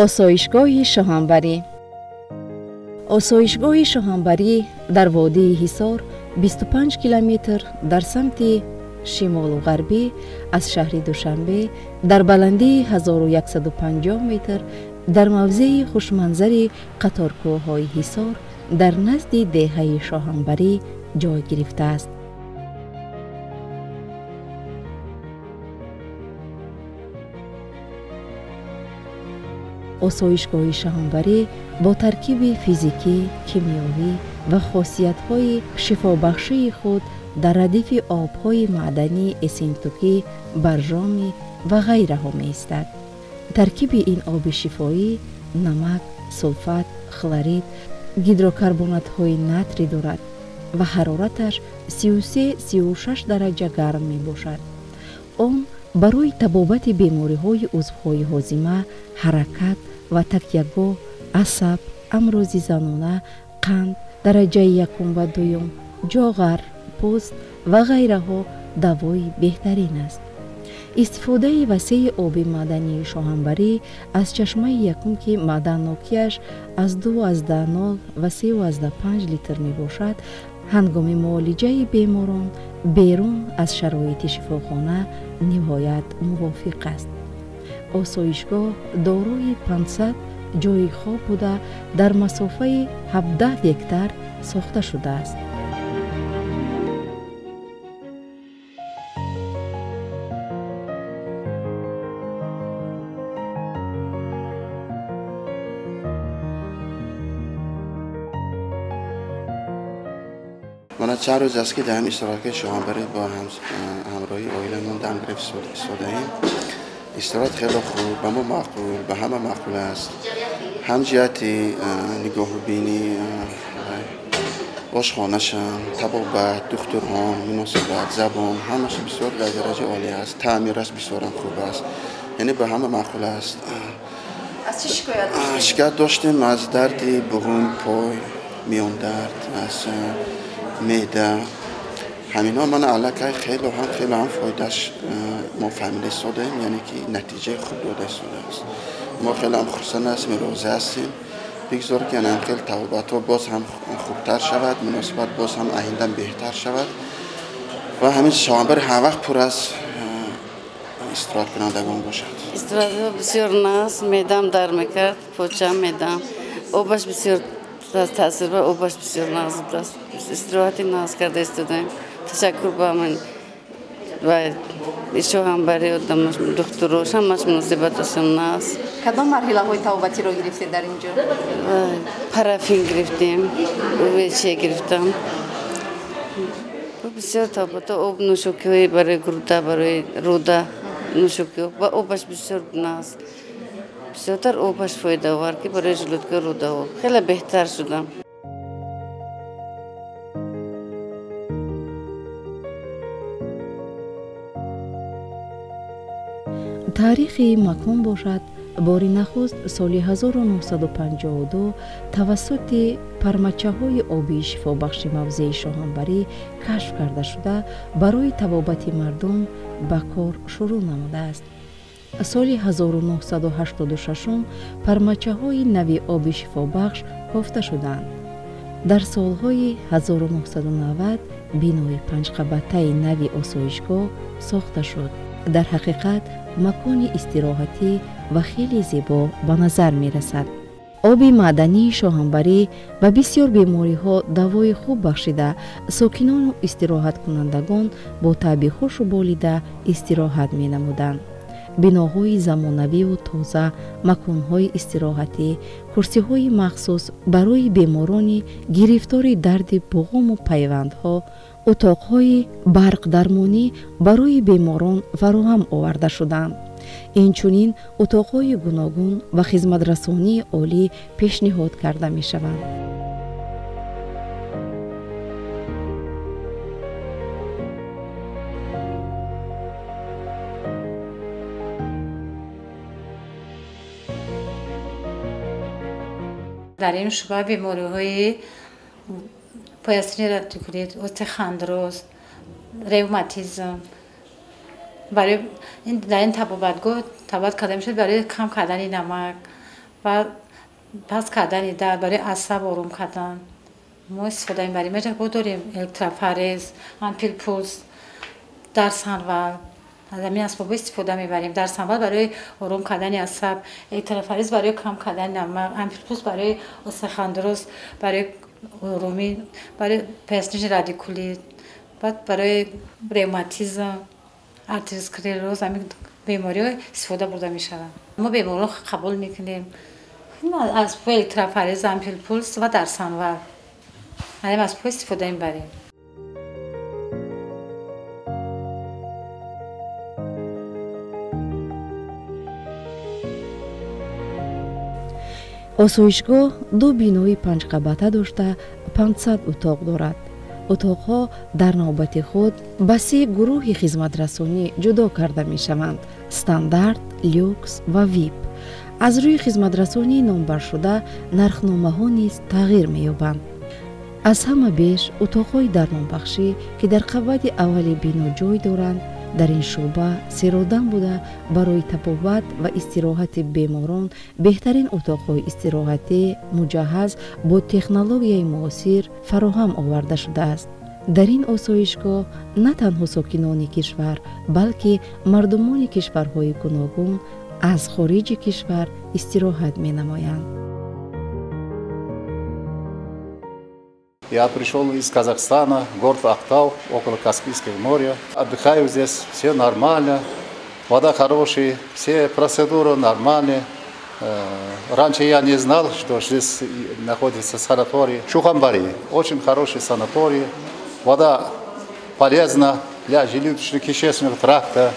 Осоишгоҳи Шоҳанбарӣ. Осоишгоҳи Шоҳанбарӣ дар водии Ҳисор 25 километр дар самти шимолу ғарбӣ аз шаҳри Душанбе дар баландии 1150 метр дар мавзеи хушманзари қаторкӯҳҳои Ҳисор дар назди деҳаи Шоҳанбарӣ ҷой гирифтааст. Осоишгоҳи Шоҳанбарӣ бо таркиби физикӣ, кимиёвӣ ва хосиятҳои шифобахшии худ дар радифи обҳои маъдании Эссентукӣ, Баржомӣ ва ғайраҳо меистад. Таркиби ин оби шифоӣ намак, сулфат, хлорид, гидрокарбонатҳои натрий дорад ва ҳарораташ 33-36 дараҷа гарм мебошад. Он барои табобати бемориҳои узвҳои ҳозима, ҳаракат ва такягоҳ, асаб, амрози занона, қанд, дараҷаи якум ва дуюм, ҷоғар, пӯст ва ғайраҳо давои беҳтарин аст. Истифодаи васеи оби маъдании Шоҳанбарӣ аз чашмаи якум, ки маъданнокиаш аз 2,0 ва 3,5 литр мебошад, ҳангоми муолиҷаи беморон берун аз шароити шифохона ниҳоят мувофиқ аст. Осоишгоҳ дорои 500 ҷойи хоб буда, дар масофаи 17 гектар сохта шудааст. Мана чанд рӯз аст, ки дар ҳам истироҳатгоҳи Шоҳанбарӣ бо ҳамроҳии оиламон дам гирифт истодаем. Истироҳат хеле хуб, ба мо маъқул, ба ҳама маъқул аст. Ҳам ҷиҳати нигоҳубинӣ, ошхонашам, табобат, духтурон, муносибат, забон, ҳамааш бисёр дар дараҷаи олӣ аст. Таъмираш бисёрам хуб аст. Яъне ба ҳама маъқул аст. Аз чӣ шикоят доштем? Шикоят доштем аз дарди буғум, пой, миёндард, аз меъда. Ҳаминҳо мана аллакай хеле ҳам фоидааш мо фаҳмида истодаем, яъне ки натиҷаи хуб дода истодааст. Мо хеле ҳам хурсанд ҳастем, розӣ ҳастем. Бигзор ки ҳам хеле табобатҳо боз ҳам хубтар шавад, муносибат боз ҳам оянда беҳтар шавад ва ҳамин Шоҳанбарӣ ҳар вақт пур аз истироҳаткунандагон бошад. Истироҳатҳо бисёр нағз, меъдам дард мекард, почам меъдам. Обаш бисёр таъсир ба обаш бисёр нағз будааст. Истироҳати нағз карда истодаем. Ташаккур ба ман ва Шоҳанбарӣ, одамаш, духтурош, ҳамаш муносибаташон нағз. Кадом марҳилаҳои табобатиро гирифтед дар ин ҷо? Парафин гирифтем, УВЧ гирифтам. Бисёр табобат, об нӯшокиҳои барои гурда, барои рӯда нӯшокиҳо ва обаш бисёр нағз. Бисёртар обаш фоидаовар, ки барои желудка рӯдаҳо. Хеле беҳтар шудам. Таърихи макон бошад, бори нахуст соли 1952 тавассути пармачаҳои обии шифобахши мавзеи Шоҳанбарӣ кашф карда шуда, барои табобати мардум ба кор шурӯъ намудааст. Соли 1986 пармачаҳои нави оби шифобахш кофта шуданд. Дар солҳои 1990 бинои панҷқабатаи нави осоишгоҳ сохта шуд. Дар ҳақиқат макони истироҳатӣ ва хеле зебо ба назар мерасад. Оби маъдании Шоҳанбарӣ ба бисёр бемориҳо давои хуб бахшида, сокинону истироҳаткунандагон бо таъби хушу болида истироҳат менамуданд. Биноҳои замонавиву тоза, маконҳои истироҳатӣ, курсиҳои махсус барои беморони гирифтори дарди буғуму пайвандҳо, утоқҳои барқдармонӣ барои беморон фароҳам оварда шуданд. Инчунин утоқҳои гуногун ва хизматрасонии олӣ пешниҳод карда мешаванд. Дар ин шуъба бемориҳои поясни радикулит, остеохондроз, ревматизм, барои дар ин табобатгоҳ табобат карда мешавад барои кам кардани намак, Ва паст кардани дард, барои асаб ором кардан мо истифода мебарем. Мо дорем электрофорез, ампулпулс, дарсанвал. Аз ҳамин асбобҳо истифода мебарем. Дарсанвал барои ором кардани асаб, электрофорез барои кам кардани намак, ампулпулс барои остеохондроз, барои оромӣ, барои поясничный радикулит, баъд барои ревматизм, артеросклероз, ҳамин бемориҳо истифода бурда мешаванд. Мо беморон қабул мекунем аз электрофорез, ампулпулс ва дарсанвал. Ҳамин асбобҳо истифода мебарем. Осоишгоҳ ду бинои панҷқабата дошта 500 утоқ дорад. Утоқҳо дар навбати худ ба се гурӯҳи хизматрасонӣ ҷудо карда мешаванд: стандарт, люкс ва вип. Аз рӯи хизматрасонии номбаршуда нархномаҳо низ тағйир меёбанд. Аз ҳама беш утоқҳои дармонбахшӣ, ки дар қабати аввали бино ҷой доранд, дар ин шӯъба серодам буда, барои табобат ва истироҳати беморон беҳтарин утоқҳои истироҳатӣ муҷаҳҳаз бо технологияи муосир фароҳам оварда шудааст. Дар ин осоишгоҳ на танҳо сокинони кишвар, балки мардумони кишварҳои гуногун аз хориҷи кишвар истироҳат менамоянд. Я пришел из Казахстана, город Актау, около Каспийского моря. Отдыхаю здесь, все нормально, вода хорошая, все процедуры нормальные. Раньше я не знал, что здесь находится санаторий. Шохамбари, очень хороший санаторий. Вода полезна для желудочно-кишечного тракта,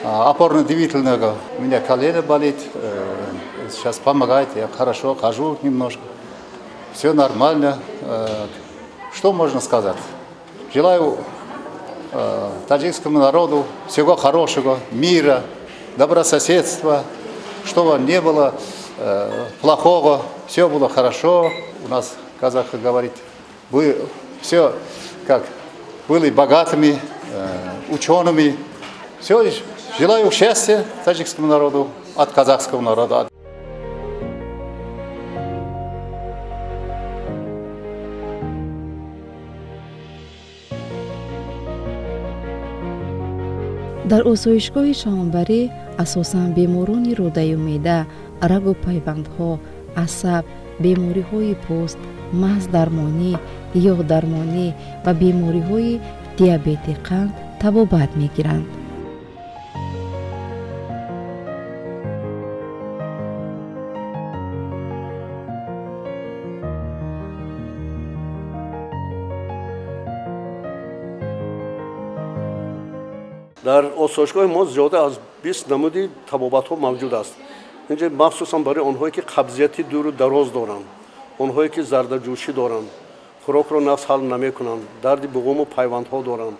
опорно-двигательного. У меня колено болит, сейчас помогает, я хорошо хожу немножко. Все нормально. Что можно сказать? Желаю таджикскому народу всего хорошего, мира, добрососедства, чтобы не было плохого, все было хорошо. У нас казахи говорит, вы все как были богатыми, учеными. Все, желаю счастья таджикскому народу, от казахского народа. Дар осоишгоҳи Шоҳамбарӣ асосан беморони рӯдаю меъда, рагу пайвандҳо, асаб, бемориҳои пӯст, маҳздармонӣ, ёғдармонӣ ва бемориҳои диабети қанд табобат мегиранд. Дар осоишгоҳи мо зиёда аз 20 намуди табобатҳо мавҷуд аст. Инҷа махсусан барои онҳое ки қабзияти дуру дароз доранд, онҳое ки зардаҷӯшӣ доранд, хӯрокро нағз ҳал намекунанд, дарди буғуму пайвандҳо доранд,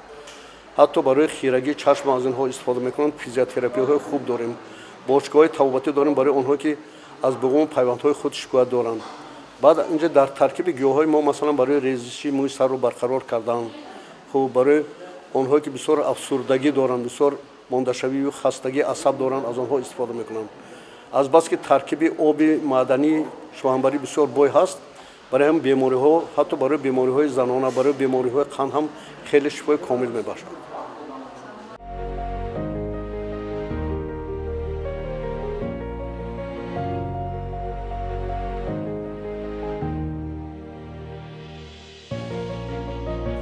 ҳатто барои хирагии чашм аз инҳо истифода мекунанд. Физиотерапияҳои хуб дорем, бошгоҳҳои табобатӣ дорем барои онҳое ки аз буғуму пайвандҳои худ шикоят доранд. Баъд инҷа дар таркиби гиёҳҳои мо масалан барои резиши мӯи сарро барқарор кардан, хуб барои онҳое ки бисёр афсурдагӣ доранд, бисёр мондашавию хастагии асаб доранд, аз онҳо истифода мекунанд. Азбаски таркиби оби маъдании Шоҳамбарӣ бисёр бой ҳаст, барои ҳам бемориҳо, ҳатто барои бемориҳои занона, барои бемориҳои қанд ҳам хеле шифои комил мебахшад.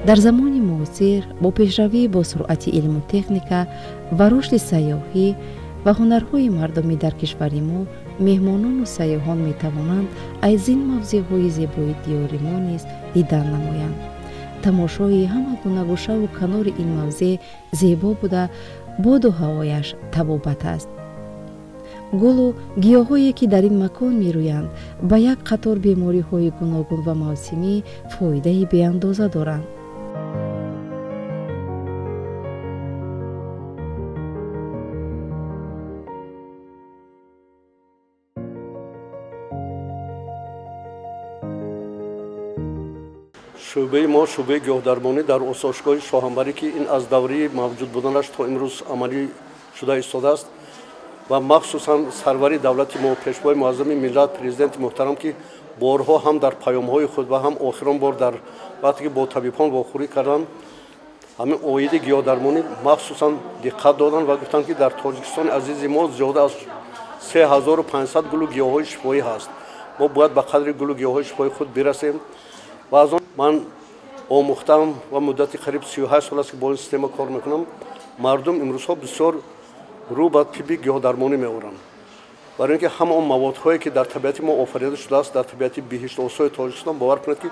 Дар замони муосир бо пешравӣ бо суръати илму техника ва рушди сайёҳӣ ва ҳунарҳои мардумӣ дар кишвари мо меҳмонону сайёҳон метавонанд аз ин мавзеъҳои зебои диёри мо низ дидан намоянд. Тамошои ҳама гуна гӯшаву канори ин мавзеъ зебо буда, боду ҳавояш табобат аст. Гулу гиёҳое ки дар ин макон мерӯянд, ба як қатор бемориҳои гуногун ва мавсимӣ фоидаи беандоза доранд. Шӯъбаи мо шӯъбаи гиёҳдармонӣ дар осоишгоҳи Шоҳамбарӣ, ки ин аз давраи мавҷуд буданаш то имрӯз амалӣ шуда истодааст, Ва махсусан сарвари давлати мо, пешвои муаззами миллат, президенти муҳтарам, ки борҳо ҳам дар паёмҳои худ ва ҳам охирон бор дар вақте ки бо табибон вохӯрӣ карданд, ҳамин оиди гиёҳдармонӣ махсусан диққат доданд ва гуфтанд, ки дар Тоҷикистони азизи мо зиёда аз 3500 гулу гиёҳҳои шифоӣ ҳаст. Мо бояд ба қадри гулу гиёҳҳои шифоии худ бирасем. Ва аз он ман омӯхтам ва муддати қариб 38 сол аст, ки бо ин система кор мекунам. Мардум имрӯзҳо бисёр рӯ ба тибби гиёҳдармонӣ меоранд, барои ин ки ҳама он маводҳое, ки дар табиати мо офарида шудааст, дар табиати биҳиштосои Тоҷикистон, бовар кунед, ки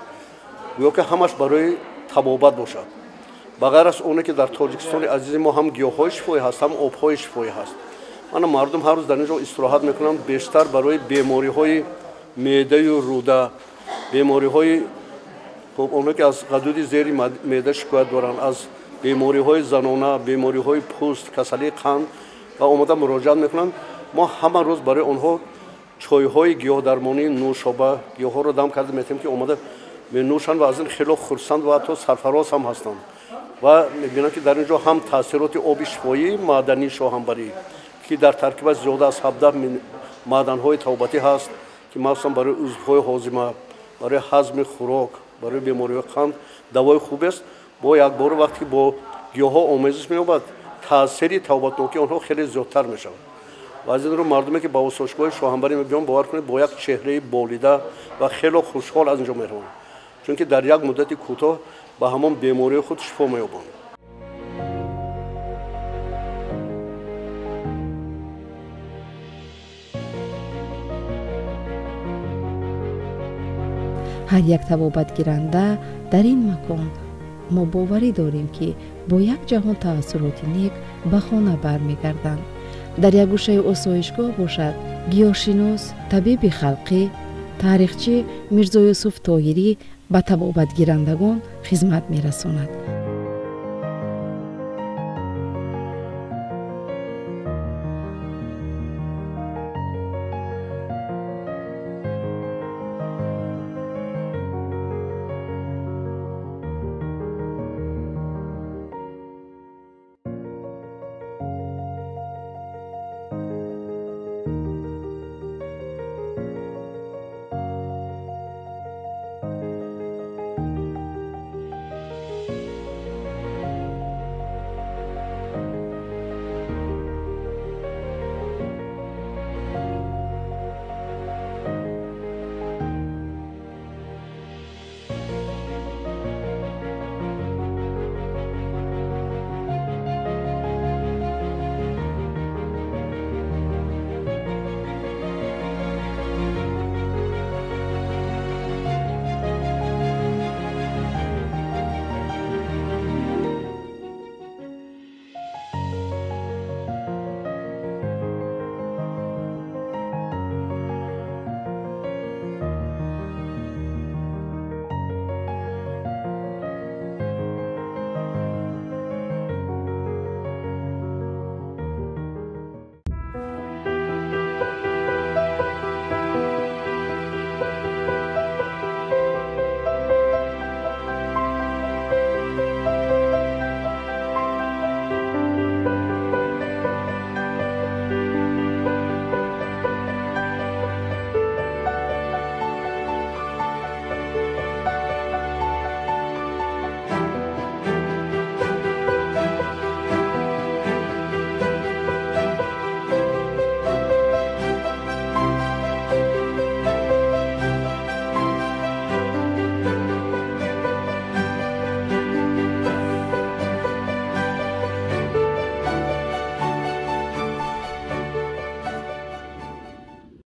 гӯё ки ҳамаш барои табобат бошад. Ба ғайр аз оне ки дар Тоҷикистони азизи мо ҳам гиёҳҳои шифоӣ ҳаст, ҳам обҳои шифоӣ ҳаст. Мана мардум ҳар рӯз дар ин ҷо истироҳат мекунанд, бештар барои бемориҳои меъдаю рӯда, бемориҳои хуб, онҳое ки аз ғадуди зери меъда шикоят доранд, аз бемориҳои занона, бемориҳои пӯст, касалии қанд ва омода муроҷиат мекунанд. Мо ҳама рӯз барои онҳо чойҳои гиёҳдармонӣ, нӯшоба, гиёҳҳоро дам карда метавонем, ки омода менӯшанд ва аз ин хело хурсанд ва ҳатто сарфароз ҳам ҳастанд. Ва мебинанд, ки дар ин ҷо ҳам таъсироти оби шифоӣ маъдании шоҳанбарӣ, ки дар таркибаш зиёда аз 17 маъданҳои табобатӣ ҳаст, ки махсусан барои узвҳои ҳозима, барои ҳазми хӯрок, барои бемориҳои қанд давои хубест. Бо якбора вақте ки бо гиёҳҳо омезиш меёбад, таъсири табобатнокии онҳо хеле зиёдтар мешавад. Ва аз ин рӯ мардуме, ки ба осоишгоҳи шоҳанбарӣ мебиёнд, бовар кунед, бо як чеҳраи болида ва хело хушҳол аз ин ҷо мераванд, чунки дар як муддати кӯтоҳ ба ҳамон бемории худ шифо меёбанд. Ҳар як табобатгиранда дар ин макон мо боварӣ дорем, ки бо як ҷаҳон таассуроти нек ба хона бармегарданд. Дар як гӯшаи осоишгоҳ бошад, гиёҳшинос, табиби халқӣ, таърихчӣ Мирзоюсуф Тоҳирӣ ба табобатгирандагон хизмат мерасонад.